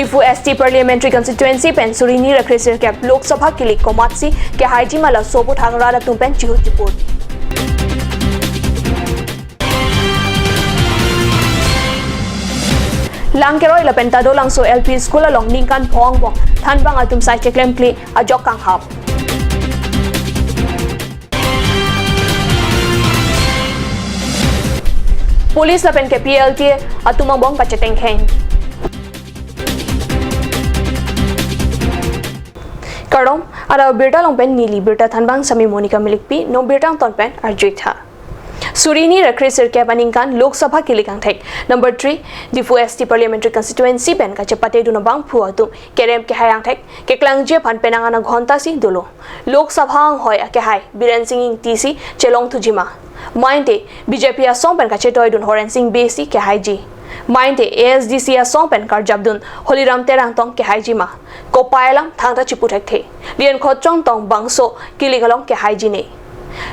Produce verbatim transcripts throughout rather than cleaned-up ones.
Diphu S T Parliamentary Constituency pen suri hini ra kre sirkep Lok Sabha kilik komatsi kehaiji ma laso aputhak rat atum pen chihut chipur. Langkeroi lapen Tadolangso L P School along ningkan pho angbong thanbang atum sai cheklemkle ajok kanghap. Police lapen K P L T atum angbong kachetengkheng. Kardom, adap abirta along pen neli birta thanbang sami Monica Milikpi, non birta angton pen arjuitha. Suri hini ra kre sirkep aningkan Lok Sabha kilik angthek number three, Diphu S T Parliamentary Constituency pen kachepatedun abangphu atum kerem kehai angthek keklangji aphan penang an aghonta si dolo. Lok Sabha anghoi akehai Biren Singh Ingti si chelongthuji ma, mate B J P asong pen kachetoidun Horen Singh Bey si kehaiji, mate A S D C asong pen karjapdun Holiram Terangtong kehaiji ma, kopai alam thangta chipu thekthe. Lienkhot Chongtong bangso kilik along kehaiji ne.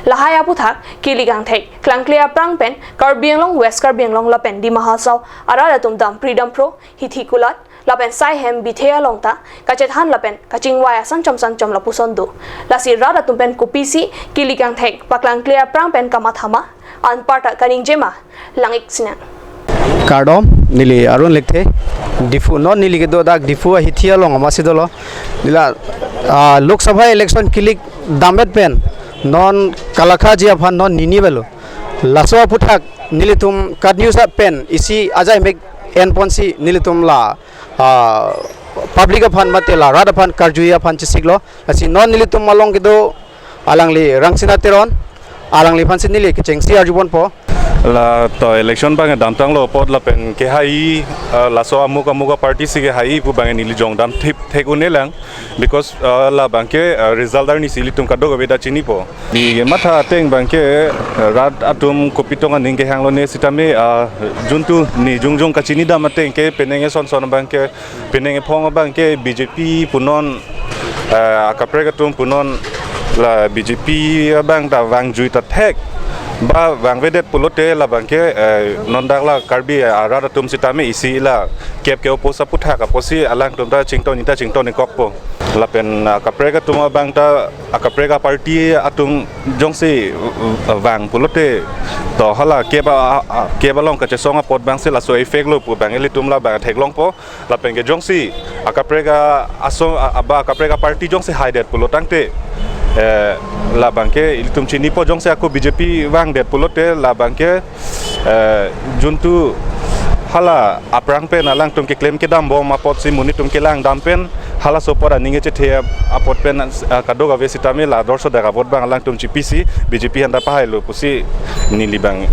Lahai aputhak kilik angthek klangkle aphrang pen Karbi Anglong, West Karbi Anglong lapen Dima Hasao arat atum dampri damphro, hithi kulat lapen saihem bithe along ta kachethan lapen kachingvai asan chom san chom lapuson do. Lasi rat atum pen kopisi kilik angthek paklangkle aphrang pen kamatha ma, anparta kaningje ma, lang-ik sinang. Kardom, neli Arun Lekthe, Diphu, non neli kedo dak Diphu ahithi along amatsi dolo. Neli la, ah, Lok Sabha election kilik dampet pen non kalakhaji aphan non nini avelo. Laso aputhak nelitum KAT News pen isi ajai mek enponsi nelitum la, ah, public aphan mate la rat aphan karjui aphan chesiklo. Lasi non nelitum along kedo alangli Rangsina Teron, alangliphansi neli kechengsi arjuponpo. La to election abang damtanglo apot lapen kehai, ah, laso amuk amuk aparty si kehai pu abang neli jongdam thip thek un-elang, because, ah, labangke, ah, result arnisi ilitum kadokave ta chinipo. Neli kematha ateng abangke, ah, rat atum kopi tong aning kehanglone sitame, ah, juntu ne jongjong kachinidam ateng ke penang eson son abangke, penang ephong abangke B J P punon, ah, akaprek atum punon, la B J P abang ta vangjui ta thek, ba vangvedet pulote labangke, eh, non dak la Karbi arat atum sitame isi la kep ke-oppose aputhak apotsi alangtum ta chington, neta chington-ik kokpo. Lapen akaprek atum abang ta, akaprek aparty atum jongsi, uh, uh, vang pulote, to hala kep a, a, a, kep along kachesong apot abangsi laso effect lo pu abang ilitum labang theklongpo. Lapen ke jongsi akaprek a, aso, a, a, ba akaprek aparty jongsi haidet pulo tangte, eh, labangke ilitum chinipo, jongsi ako B J P vangdet pulote labangke, eh, juntu hala aphrang pen alangtum keklem kedambom apotsi monit atum kelangdam pen halaso apot aning kechethe apot pen, ah, kadokave sitame la dorso dak a-vote abang alangtum chipisi B J P aphanta pahailo pusi neli abang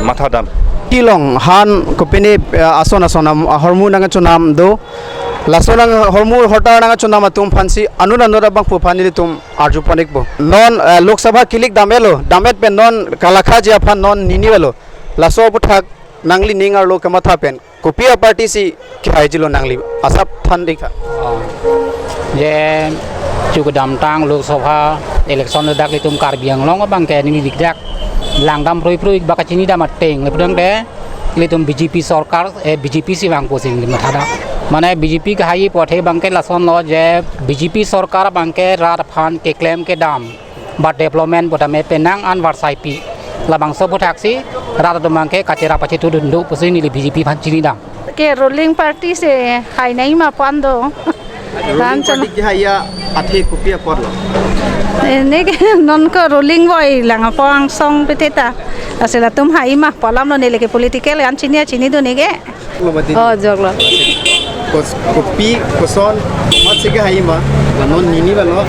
mathadam. Kelong han kopine, eh, ason ason ahormu nangchonam do. Laso nang ahormu hortar nangchonam atum aphansi anut anut abangphu aphan nelitum arjuponikpo. Non, eh, Lok Sabha kilik dam-etlo, dam-et pen non kalakhaji aphan non nini avelo. Laso aputhak nanglining arlo kematha pen kopi aparty si kehaijilo, nangli asap than-iktha. Oh. Je chu kedamtang Lok Sabha election lo dak ilitum Karbi Anglong abangke neli dik dak langdam prui prui ba kachinidam ateng le pudang de ilitum B J P sorkar, eh, B J P si vangpo pusi neli mathadam. Mane B J P kehai apot he abangke lasonlo je B J P sorkar abangke rat aphan keklem kedam ba development pu tame penang an varsai pi. Labangso aputhak si rat atum abangke kacherap pachethudun do pusi neli B J P aphan chinidam. Ke ruling party si hainai ma pu an do. Ruling party kehai athe kopi apotlo? Neke non ko ruling voi lang apo angsong petheta. Lasi latum hai ma pu alamlo, neli ke political an chini chinidun neke. Lo bati. Oh, joklo. Kos-, kopi, koson, mat si kehai ma, la non nini avelo.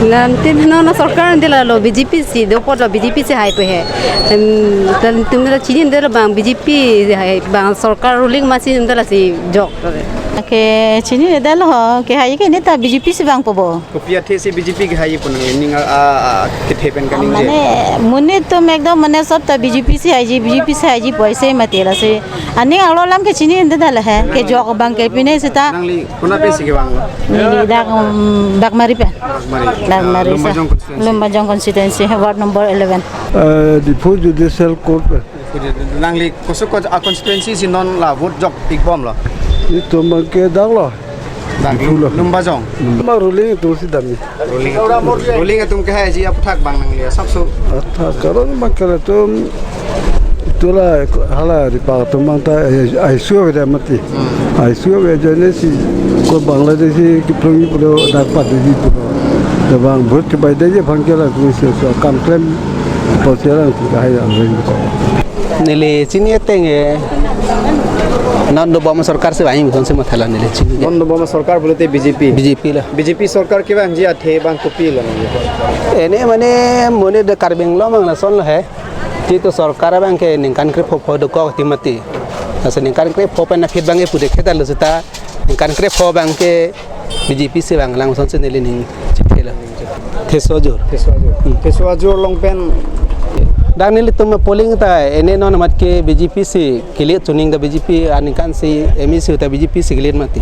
Nanti non sorkar nanti lalo B J P si, do apotlo B J P si haipo he. Em, dan tum la chinidun labang B J P hai, bang sorkar ruling masi nanti lasi joklo. Ke chinidetlo ho, kehai ke neta B J P si vangpo bo. Kopi athe si B J P kehai pu nangning a, a, a, kethe pen kaningje. Mane, monit atum ekdom mane sob ta B J P si haiji, B J P si haiji pu aise mati lasi. Aning arlo alam ke chinidetlo he, kejok abangke pine seta. Nangli konat pen si kevanglo? Neli dak, um, Dakmari pen. Dakmari. Dakmari, ah, Lumbajong sa. Constituency. Lumbajong constituency, ward number eleven. Eh, Diphu Judicial Court pen. Nangli koso ko a constituency si non la vote jok-ikbomlo? Itum abang ke dang lo. Dang, Diphu lo. Lumbajong. Abang ruling atum si damji. Ruling atum. Ruling atum kehai ji aphuthak abang nangli asapso. Athak karon abang ke latum itulah hala ripak atum abang ta, eh, I S U ave mati. Hmm. I S U ave ajoine si ko Bangladeshi kiplung pulo dak pat di pulo. Dak abang vote kebai detji aphan ke latum si so kam klem apotsi alang si kehai ang ring ko. Neli chini ateng, eh, non dobom sorkar si vangji pu ason si matha lo neli chini. Non dobom sorkar pulote B J P. B J P lo. B J P sorkar kevangji athe abang kopilo? Ene mane, mane de Karbi Anglong abang lason lo he. Chito sorkar abang ke ningkan krepho pho dokok ti mati. Lasi ningkan krepho pen aphi abang ke pu dekhet lo seta ningkan krepho abang ke B J P si vanglang ason si neli ning chethelo. Theso ajor. Theso ajor. Hmm. Theso ajor along pen. Dak nelitum polling ta ene non amat ke B J P si kili chuning ta B J P aningkan si M A C ta B J P si kili mati.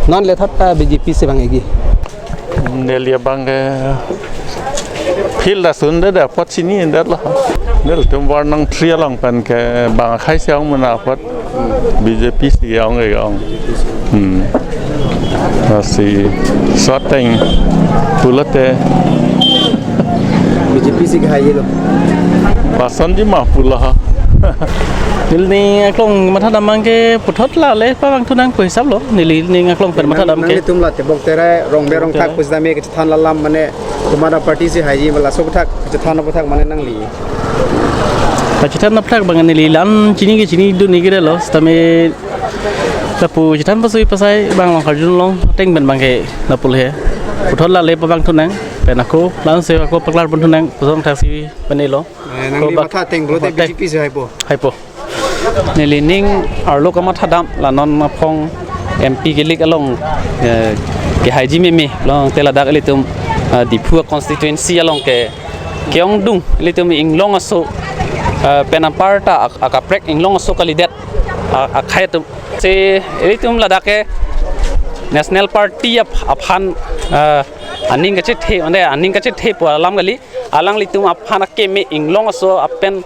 Non le thot ta B J P si vangji. Neli abang ke field ason de apot chinidet lo. Nelitum Warnong three along pen ke bang akhei si ong mena apot B J P si ong ke ong. Hmm. Lasi so ateng pulote B J P si kehai lo. Lasonji ma pulo. Neli ning aklong mathadam abang ke puthot la le pavangthu nang pu hisap lo. Neli ning aklong pen mathadam ke. Nanglitum la Tebok Terai Rongber Rongthak Terai. Pusitame kachethan alam mane komat aparty si haiji ma laso aphuthak kachethan aphuthak mane nangli. Kachethan aphuthak abang neli la-an chini ke chinidun ni kere lo. Sitame lapu chethan pasui pasai abang along karjun along ateng pen abang ke lapu le. Puthot la le pavangthu nang pen ako la-an si ako paklar ponthu nang pu ason thaksi pen lo. Eh, nangli ko bak-, matha ateng pulote bak-, B J P si haipo. Haipo. Neli ning arlo kamathadam la non aphong M P kelik along, eh, kehaiji meme along te ladak ilitum, eh, Diphu constituency along ke ke-ongdung ilitum inglong aso, eh, pen aparta ak-, akaprek inglong aso kalidet, a-, akhei atum. Si ilitum ladak ke National Party ap-, aphan, eh, aning kachethe, mane aning kachethe pu alam kali, alanglitum aphan akeme inglong aso apen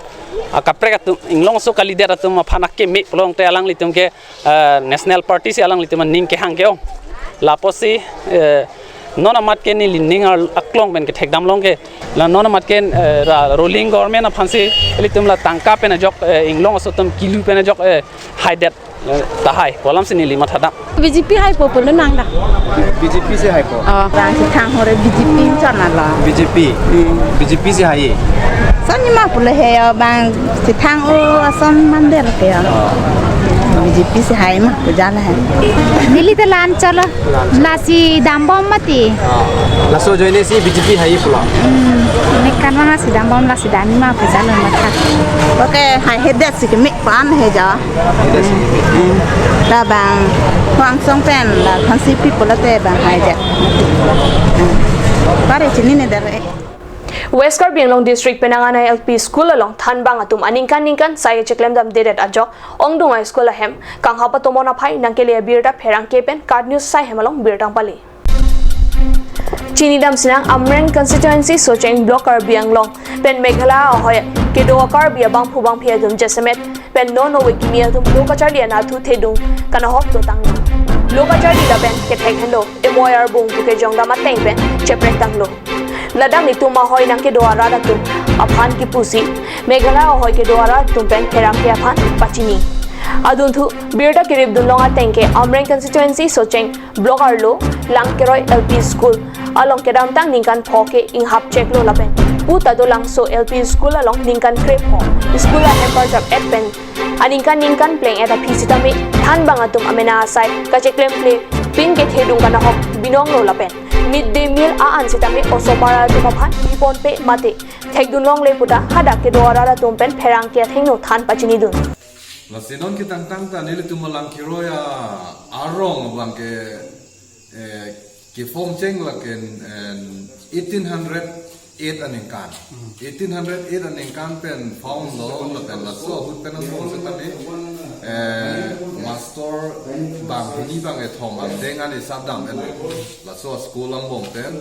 akaprek atum inglong aso kalidet atum aphan akeme pulote alanglitum ke, eh, National Party si alanglitum aning kehang ke-ong. Lapusi, eh, non amat ke neli ning ar-, aklong pen kethekdam long ke. La non amat ke, eh, ra-, ruling government aphan si ilitum la tangka pen ajok, eh, inglong aso atum kilu pen ajok, eh, haidet, eh, tahai pu alam si neli mathadam. B J P haipo pulo nang dak. B J P si haipo. Oh, bang si thang hore B J P chon alo. B J P. Hmm. B J P si hai. Son ni ma pulo he yo bang si thang o ason mandel ke yo. Oh. B J P si hai ma pu jala hai. Neli te la-an cholo. La-an cholo. Lasi dambom mati. Ah. Laso ajoine si B J P hai pulo. Hmm. Nekan abang si dambom lasi damji ma pu jala matha. Okay, haihedet si keme pan he ja. Labang Hwangsong pen la Thansi Pi pulote bang haidet. Pare chinine dere. West Karbi Anglong District Penang Anai L P School along thanbang atum aningkan ningkan sai cheklemdamdedet ajok ongdung a-school ahem kanghap atomon aphai nangkele abirta pherangke pen KAT News sai hem along birta pali. Chinidam sinang Amreng Constituency Socheng Block Karbi Anglong pen Meghalaya ahoi kedo a-Karbi abangphu bangphi atum jasemet pen non ove kimi atum lo kacharli anatthu thedung kanahok dotanglo. Lo kacharli lapen kethek henlo M O R bung pu kejongdam ateng pen cheprekdamlo. Ladak nelitum ahoi nangkedo arat atum aphan kipusi Meghalaya ahoi kedo arat atum pen pherangke aphan pachini. Adunthu birta keripdunlong ateng ke Amreng Constituency Socheng Block arlo Langkeroi L P School along kedamtang ningkan pho ke inghap cheklo lapen Pu Tadolangso L P School along ningkan krepho school ahem parjap et pen aningkan ningkan pleng et aphi sitame thanbang atum amena asai kacheklemkle pin kethedung kanahok binonglo lapen mid day meal a-an sitame osomar atum aphan biponpe mate thekdunlongle puta hadak kedo arat atum pen pherangke athengno than pachinidun. Lasi non ketangtang ta nelitum Langkeroi arong abang ke, eh, keform cheng lake, eh, eighteen hundred eight aningkan. Eighteen hundred eight aningkan pen found lo, lapen laso ahut pen angbong setame, eh, master banghini bangkethom angdeng an isap dam en. Laso school angbong pen.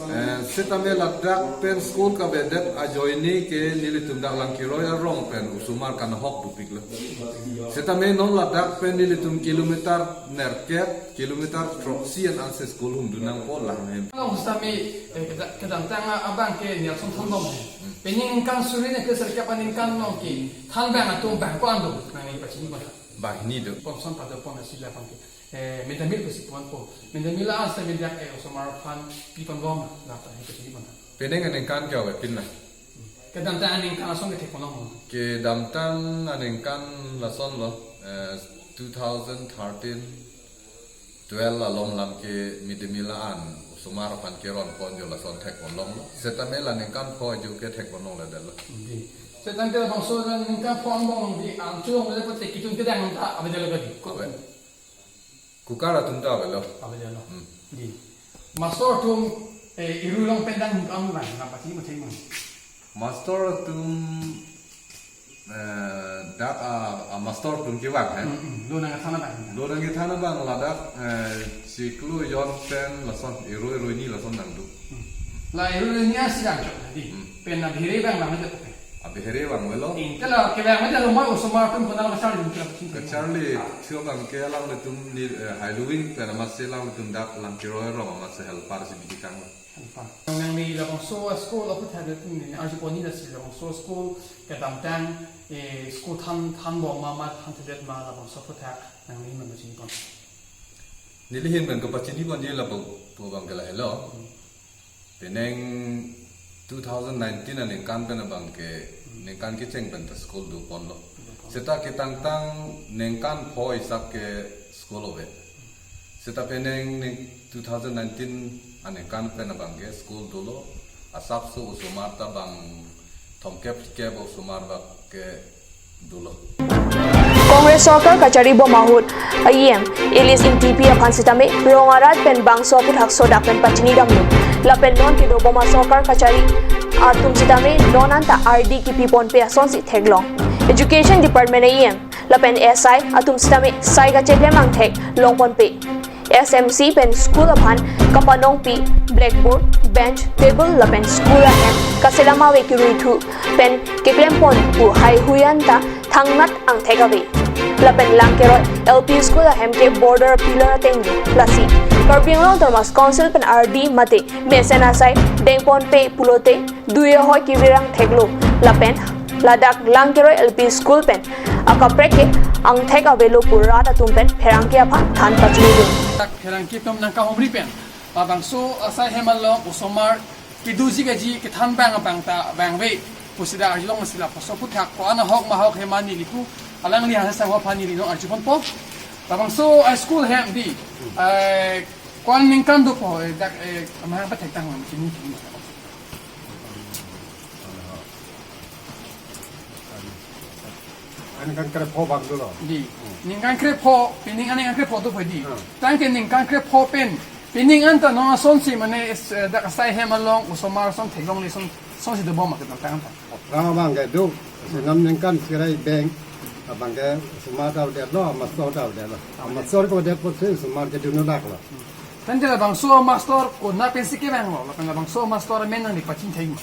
Eh, setame ladak pen school kavedet ajoine ke nelitum dak Langkeroi arong pen osomar kanahok dopiklo. Setame non ladak pen nelitum kilometer nerkep, kilometer throksi an ansi school humdun nangpo lang hem. Along setame, eh, keda-, kedamtang abang ke Nelson thandom he. Hmm. Penang aningkan suri ne ke serkep aningkan along ke than bang atum bang ko-an do, nangli pachini bang. Banghini do. Pon son pada pon asila bang ke. Eh, midang mil pesi pon po. Midang mil la setame dak, eh, osomar aphan pi pon bom la ta he pachini bang. Penang aningkan ke avepin la. Kedamtang aningkan asong kethek pon long. Kedamtang aningkan lason lo, eh, two thousand thirteen twelve along lam ke midang mil an osomar aphan keron pon jo lason thek pon longlo. Setame la ningkan pho ajo ke thek pon longledetlo. Di. Setame labangso la ningkan pho angbong di an chulong le pate kitun kedang ta avedetlo kadi. Ave. Kukar atum ta avelo. Avedetlo. Hmm. Di. Master atum, eh, irui long pen dang kam lang, nangpachini mo thek mo. Master atum, eh, dak a, a master atum kevang, he? Hmm, hmm. Lo nangkethan abang. Lo nangkethan abang ladak, eh, chiklo jon pen lason, irui irui ni lason nangdo. Hmm. La irui irui ni asi lang, di. Hmm. Pen abhere bang lang aja, pen. Abhere vangvelo. Inte la kevang aja lo, mai osomar atum konat kacharli atum kevang. Kacharli, ah, thio abang ke alanglitum ni, eh, hailuing pen amatsi alanglitum dak Langkeroi arong amatsi helper si bidi kang lo. Helper. Nangli labangso school aphuthak atum ni arju pon-i lasi labangso school kedamtang, eh, school than, than bom ma, ma thanthedet ma labangso aphuthak nangli man pachini pon. Neli ahin pen kapachini ponji lapu, pu abang ke lahelo. Hmm. Penang two thousand nineteen aningkan pen abang ke ningkan kecheng pen ta school do ponlo. Seta ketangtang ningkan pho isap ke school ave. Seta penang ning two thousand nineteen aningkan pen abang ke school dolo, asapso osomar ta bang thomkep phlikep osomar bak ke dolo. Congress sorkar kachari bom ahut a E M Elis Engtipi aphan sitame rong arat pen bangso aphuthak sodak pen pachini damlo. Lapen non kedo bom asorkar kachari atum sitame non anta R D kipi ponpe asonsi theklong. Education Department A E M lapen S I atum sitame sai kacheklem angthek long ponpe. S M C pen school aphan kapanongpi blackboard, bench, table lapen school ahem kaselam ave kiruithu pen keklem pon pu haihui anta thangnat angthek ave. Lapen Langkeroi L P school ahem ke border pillar ateng do. Lasi Karbi Anglong Autonomous Council pen R D mate mesen asai deng ponpe pulote dui ahoi kevirang theklo. Lapen ladak Langkeroi L P school pen akaprek ke angthek avelo pu rat atum pen pherangke aphan than pachini dun. Dak pherangke atum nangkahumri pen labangso asai hem along osomar kedoji kaji kethan bang abang ta vangve pusi dak arjulong, lasi labangso aphuthak ko-an ahok ma ahok hem neli pu alangli hasa sang aphan neli non arju ponpo. Labangso, eh, school hem di, eh, ko-an ningkan dopo, eh, dak, eh, amahang pathek tang chini chini. Aningkan krepho bang dolo. Di. Ningkan krepho, pining aningkan krepho dopo di. Hmm. Tangte ningkan krepho pen pining anta non asonsi mane, eh, dak asai hem along osomar ason theklongle ason, asonsi dobom ma kedamtang anta. Rang abang ke do, senam ningkan sirai beng, abang ke osomar ta avdetlo, master ta avdetlo. Master ko det po si osomar ke dunodaklo. Tangte labangso master konat pensi kevanglo, lapen labangso master amen nangli pachini thek ma.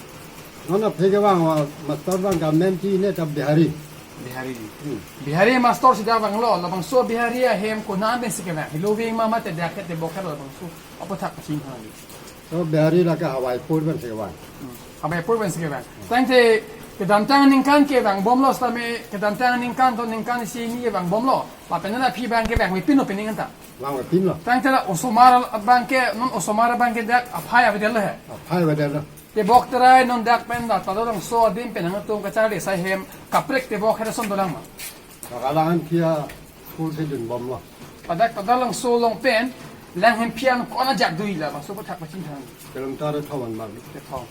Non aphi kevang, master abang ke amen chini ta Bihari. Bihari. Hmm. Bihari master si dak vanglo, labangso Bihari ahem konat pensi kevang. Hiloving ma mate dak ke tebok ke labangso aphuthak pachini thang. So Bihari lake Hawaipur pensi kevang. Hmm. Hawaipur pensi kevang. Tangte kedamtang aningkan kevang bomlo setame, kedamtang aningkan to ningkan isi hini kevang bomlo. Lapen non aphi abang ke vangvepinlo pining anta. Vangvepinlo. Tangte la osomar abang ke, non osomar abang ke dak aphai avedetlo he. Aphai avedetlo. Tebok terai non dak pen la Tadalangso adim pen nangtum kacharli asai hem kaprek tebok hera som dolang ma. Bakalangan kia school si dunbomlo. Ladak Tadalangso along pen lang hemphian ko-an ajak dui labangso aphuthak pachini thang. Kilometer thom an mar. Kethom.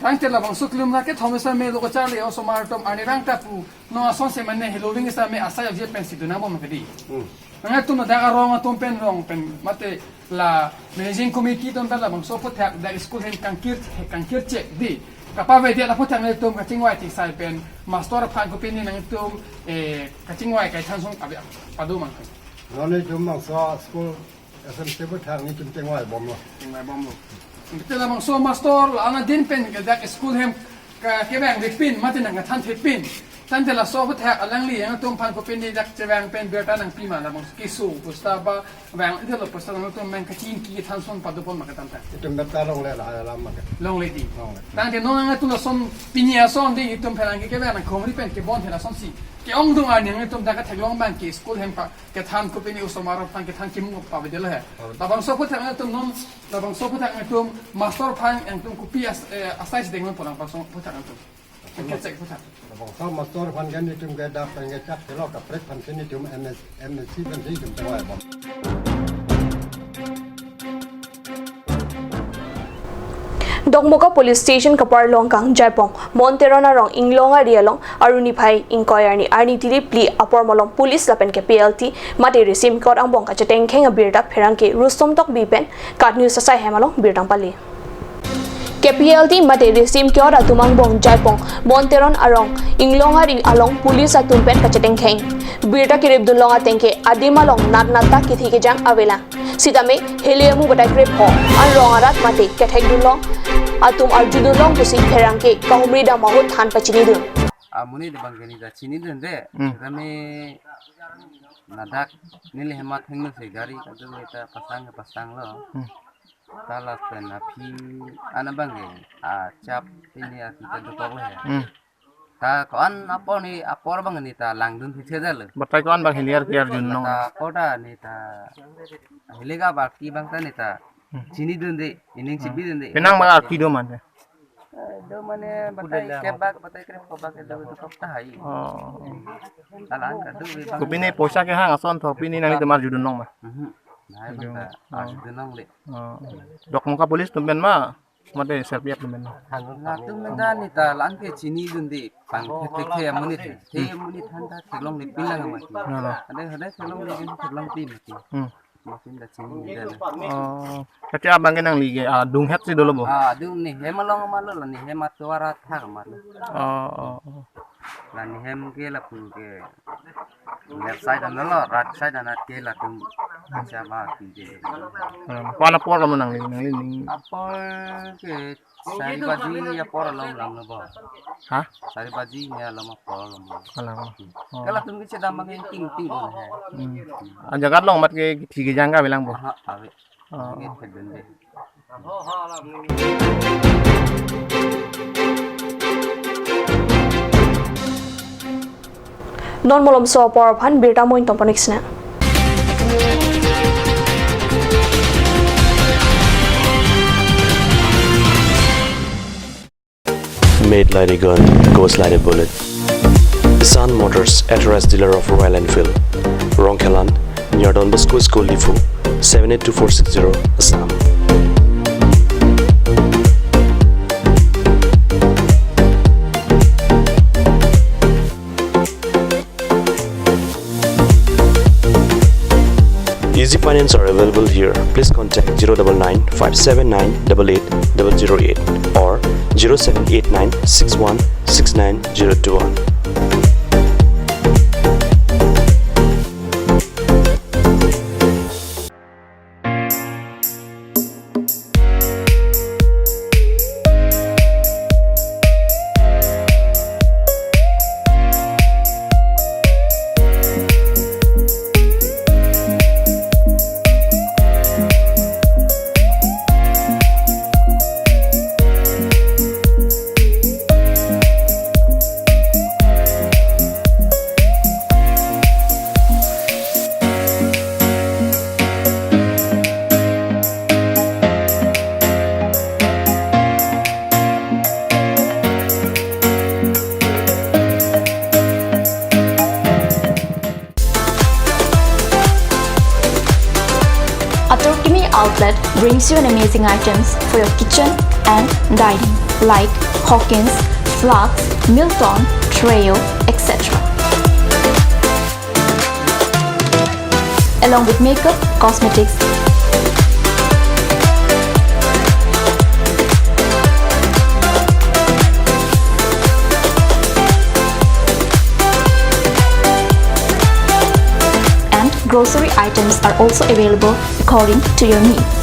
Tangte labangso kilometer kethom setame lo kacharli osomar atum arnivang ta pu non asonsi mane hiloving setame asai aje pensi dun nangbom kedi. Hmm. Nangtum dak arong atum pen rong pen mate la managing committee atum pen labangso aphuthak dak school hem kangkir, kangkir chek di. Kapavedetji aphuthak nangtum kachingvai thik asai pen master aphan kopine nangtum, eh, kachingvai kaithan song abi pado mang. Non itum bangso school S M C aphuthak netum chingvai bomlo. Chingvai bomlo. Tela bangso master la-an adin pen ke dak school hem ke, kevangvepin, mate nangkethanthepin. Tangte laso aphuthak alangli nangtum aphan kopine dak chevang pen birta nangpi ma, labang keso pusta ba vang ide lo pusta nangtum men kachingki than song padopon ma kethan ta. Itum birta longle la alam ma ke. Longle di. Longle. Tangte non nangtum lason pini ason di itum pherangke kevang nangkhomri pen kebon thela sonsi ke-ongdung arni nangtum dak ketheklong abang ke school hem pa kethan kopine osomar aphan kethan kimung pavedetlo he. Oh. Labangso aphuthak nangtum non, labangso aphuthak nangtum master aphan nangtum kopi as-, eh, asai si dengnon pu labangso aphuthak nangtum. Kechek aphuthak. Labangso master aphan ke netum ke dak pen kechak thelo kaprek aphan ke netum M S, M S C aphan ke netum chingvai bom. Dokmoka Police Station kaparlong kangjaipon Mon Teron arong Inglong Ari along Arni phai ingkoi arni, arni tili phli apor malom police lapen K P L T mate risim court angbong kachetengkheng abirta pherangke Rustom Tokbi pen KAT News asai hem along birta pale. K P L T mate risim court atum angbong jaipon Mon Teron arong Inglong Ari along police atum pen kachetengkheng. Birta keripdunlong ateng ke adim along natnat ta kithi kejang avelang. Sitame heli amu batai krepho an rong arat mate kethekdunlong atum arjudunlong pusi pherangke kahumri dam ahut than pachinidun. Amonit abang ke neta chinidunde. Hmm. Sitame ladak neli hem athengno si gari kadokave ta pasang ke pasanglo. Hmm. Ta lapen aphi an abang ke achap pini aphi ta dokoklo he. Hmm. Ta ko-an apor ni apor abang neta langdun thekthedetlo. Batai ko-an abang heli arki arjunnong. Ta koda neta heli ka barki abang ta neta. Hmm. Chinidunde, ining, hmm, chibidunde. Penang abang arki do mane. Eh, do mane batai kebak, batai krepho bak do, dokok tahai. Oh. Ta la-an kadokave abang. Kopine poisa kehang ason tho pini nanglitum arjudunnong ma? Mhm. Nahai abang ta, oh, arjudunnongle. Oh. Dokmoka police atum pen ma? Mate S R P F atum pen ma? Latum pen ta neta la-an ke chinidunde, pangthek thek amonit. The, hmm, amonit aphan ta theklonglepin lang mati. Nalo. Ade, ade theklongle, theklongpi mati. Hmm. Masin ta chinidunde. Oh. Kati abang ke nangli ke, ah, adung het si dolo bo? Ah, adung nehem along ma lo, la nehem atovar athak ma lo. Oh, oh, oh. La nehem ke lapu ke left side an lo, right side an ke latum. Siapa ke. Hmm. Ko-an apor lo ma nangli, nangli ning? Apor ke sari baji apor along lamlo bo. Hah? Sari baji ne along apor lamlo. Alang. Oh. Ke latum ke chedam abang ke ting ting lo he. Hmm. Ajagat long mat ke thik kejang ka bilang bo? Aha, ave. Oh. Nge thedunde. Non malomso apor aphan birta moin tompanik sina. Made like a gun, goes like a bullet. Sun Motors, authorized dealer of Royal Enfield. Rongkhelan, near Don Bosco School, Diphu, seven eight two four six zero, Assam. Easy Finance are available here. Please contact zero double nine five seven nine double eight double zero eight or zero seven eight nine six one six nine zero two one. Atorkimi Outlet brings you an amazing items for your kitchen and dining, like Hawkins, Flux, Milton, Treo, et cetera. Along with makeup, cosmetics, Grocery items are also available according to your needs.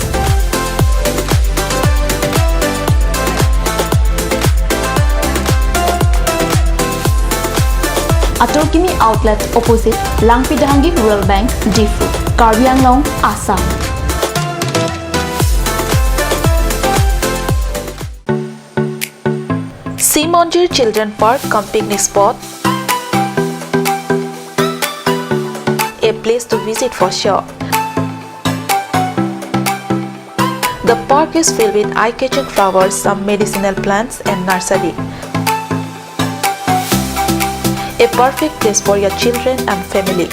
Atur Kimi Outlet, opposite Langpi Dehangi Rural Bank, Diphu, Karbi Anglong, Assam. Sea Monjir Children Park cum picnic spot, a place to visit for sure. The park is filled with eye-catching flowers, some medicinal plants and nursery. A perfect place for your children and family.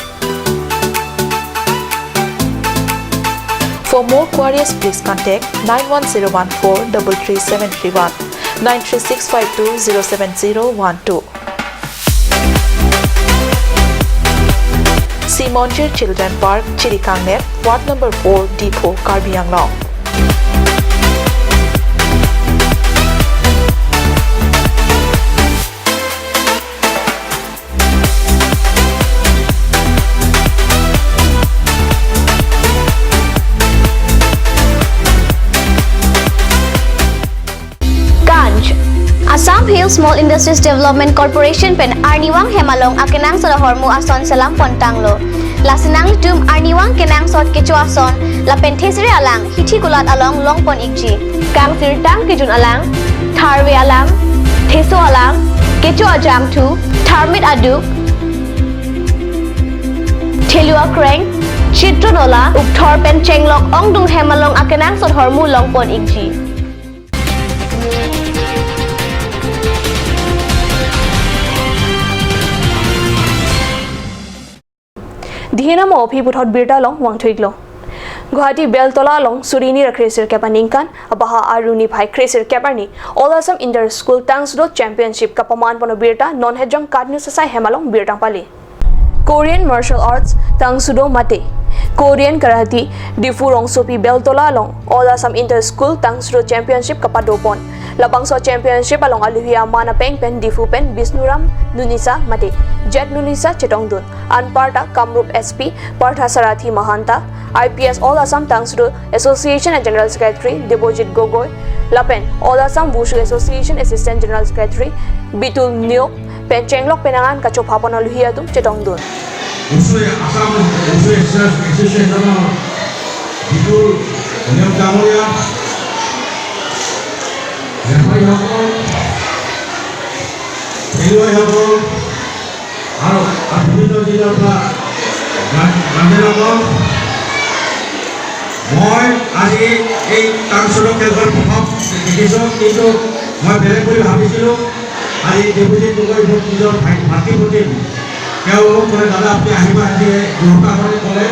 For more queries, please contact nine one zero one four double three seven three one, nine three six five two zero seven zero one two. Sea Monjir Children Park, Chirikangner, Ward number four, Diphu, Karbi Anglong. Ganj. Assam Hill Small Industries Development Corporation pen arnivang hem along akenangsot ahormu ason selam pontanglo. Lasi nanglitum arnivang kenangsot kecho ason lapen thesere alang hithi kulat along longpon ikji. Kangsirtang kejun alang, tharve alang, theso alang, kecho ajangthu, tharmit aduk, thelu akreng, chitron ola, ukthor pen chenglok ongdung hem along akenangsot ahormu longpon ikji. Dihina mo aphi puthot birta along vangthuiklo. Guwahati Beltola along suri hini ra kresirkep aningkan abaha Aruni phai kresirkep arni All Assam Inter School Tangsudo Championship kapaman pono birta non hejong katnu sasai hem along birta pali. Korean martial arts Tangsudo mate Korean karate Diphu rongsopi Beltola along All Assam Inter School Tangsudo Championship kapadopon. Labangso championship along aluhi aman apeng pen Diphu pen Bisnuram Nunisa mate Jet Nunisa chetongdun. Anparta Kamrup S P Partha Sarathi Mahanta, I P S All Assam Tangsudo Association General Secretary Debojit Gogoi, lapen All Assam Wushu Association Assistant General Secretary Bitul Neok pen chenglok penangan kachopha pon aluhi atum chetongdun. Wushu Assam Wushu Association Bitul Neok Dangoria, referee সকল, খেলুৱৈ সকল, আৰু বিভিন্ন জিলাৰ পৰা ৰা-, ৰান্ধনীসকল, মই আজি এই টাংচুডো খেলখন প্ৰথম দেখিছোঁ, কিন্তু মই বেলেগ বুলি ভাবিছিলোঁ। আজি দেৱজিৎ গগৈ মোৰ নিজৰ ভাই, ভাতৃপ্ৰতিম, তেওঁ মোক ক'লে, "দাদা, আপুনি আহিব," আজি এই দুটা কৰি ক'লে।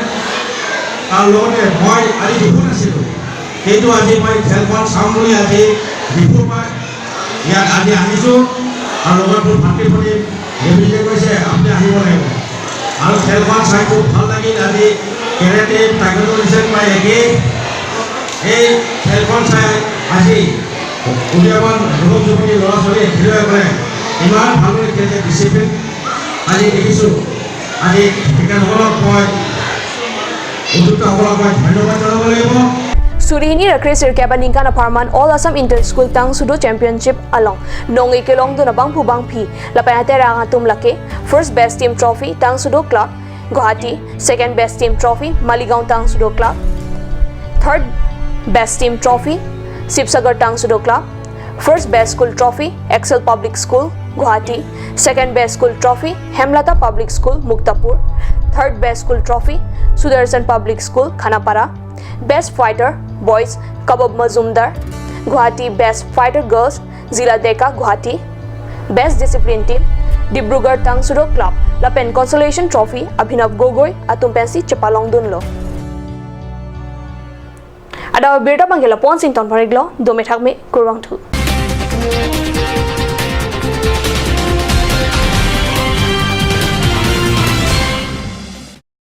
তাৰ লগতে মই আজি ডিফুত আছিলোঁ, কিন্তু আজি মই খেলখন চাম বুলি আজি ডিফুৰ পৰা ইয়াত আজি আহিছোঁ আৰু লগতে মোৰ ভাতৃপ্ৰতিম দেৱীয়ে কৈছে, "আপুনি আহিব লাগিব।" আৰু খেলখন চাই খুব ভাল লাগিল। আজি কেৰাটে, টাইকোৱনডো নিচিনা প্ৰায় একেই। এই খেলখন চাই আজি উদীয়মান যুৱক যুৱতী ল'ৰা ছোৱালী খেলুৱৈসকলে ইমান ভালদৰে খেলিছে, ডিচিপ্লিন আজি দেখিছোঁ। আজি শিক্ষকসকলক মই, উদ্যোক্তাসকলক মই ধন্যবাদ জনাব লাগিব। Suri hini ra kresirkep aningkan apharman All Assam Inter School Tangsudo Championship along nongke kelongdun abangphu bangphi lapen aterang atum lake First Best Team Trophy Tangsudo Club Guwahati, Second Best Team Trophy Maligaon Tangsudo Club, Third Best Team Trophy Sibsagar Tangsudo Club, First Best School Trophy Excel Public School, Guwahati, Second Best School Trophy Hemlata Public School, Muktapur, Third Best School Trophy Sudarshan Public School, Khanapara, Best Fighter Boys Kabab Mazumdar, Guwahati, Best Fighter Girls Zila Deka, Guwahati, Best Discipline Team Dibrugarh Tangsudo Club, lapen Consolation Trophy Abhinav Gogoi atum pensi chepalongdunlo. Adap abirta abangke lapu-an si ingtonpar-iklo, dome thakme, kurvangthu.